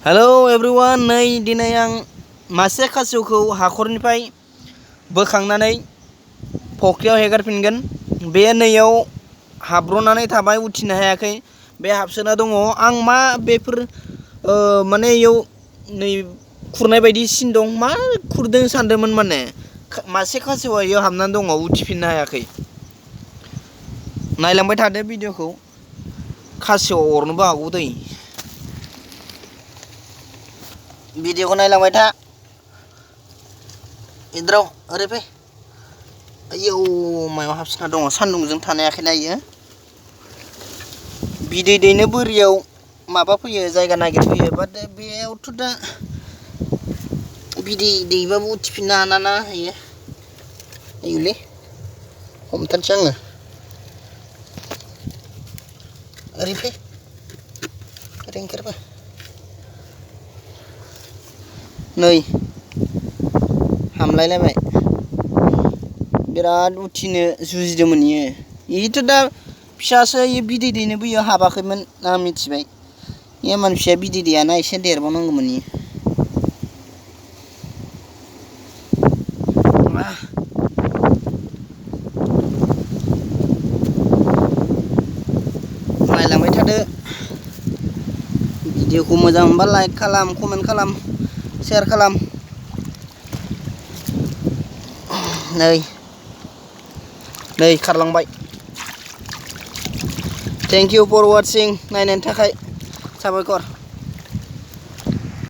Hello everyone, नै दिनै आं मासे खासेवखौ हाखरनिफ्राय बोखांनानै फख्रियाव हेगारफिनगोन। बे नैयाव हाब्रनानै थाबाय, उथिनो हायाखै, बे हाबसोना दङ। आं मा बेफोर माने इयाव नै खुरनाय बायदि सिन दं, मा खुरदों सानदोंमोन। माने मासे खासेवा इयाव हाबनानै दङ, उथिफिननो हायाखै। नायलांबाय थादो भिडिअखौ, खासेवा अरनोबो हागौ दै। भिडिअखौ नायलांबाय था। इद्राव ओरै फै। आयौ मायाव हाबसिनना दङ, सान्दुंजों थानो हायाखैना इयो। बिदै दैनो बोरियाव माबा फैयो, जायगा नागिरफैयो। बाट बेयावथ' दा बिदै दैबाबो उथिफिननो हानाना इयो। आयुलै हमथानोसै आङो। ओरै फै, ओरै ओंखारबो। नै हामलायलायबाय, बिराद उथिनो जुजिदोंमोन इयो। इथ' दा फिसासो, इयो बिदै दैनोबो इयो हाबाखैमोन, आं मिथिबाय। एमान फिसाया बिदै दैयाना, एसे देरबावनांगौमोन इयो। नायलांबाय थादो। भिडिअखौ मोजां मोनबा लाइक खालाम, कमेन्ट खालाम, शेयार खालाम। नै खारलांबाय। थेंक इउ फर वाचिं, नायनायनि थाखाय साबायखर।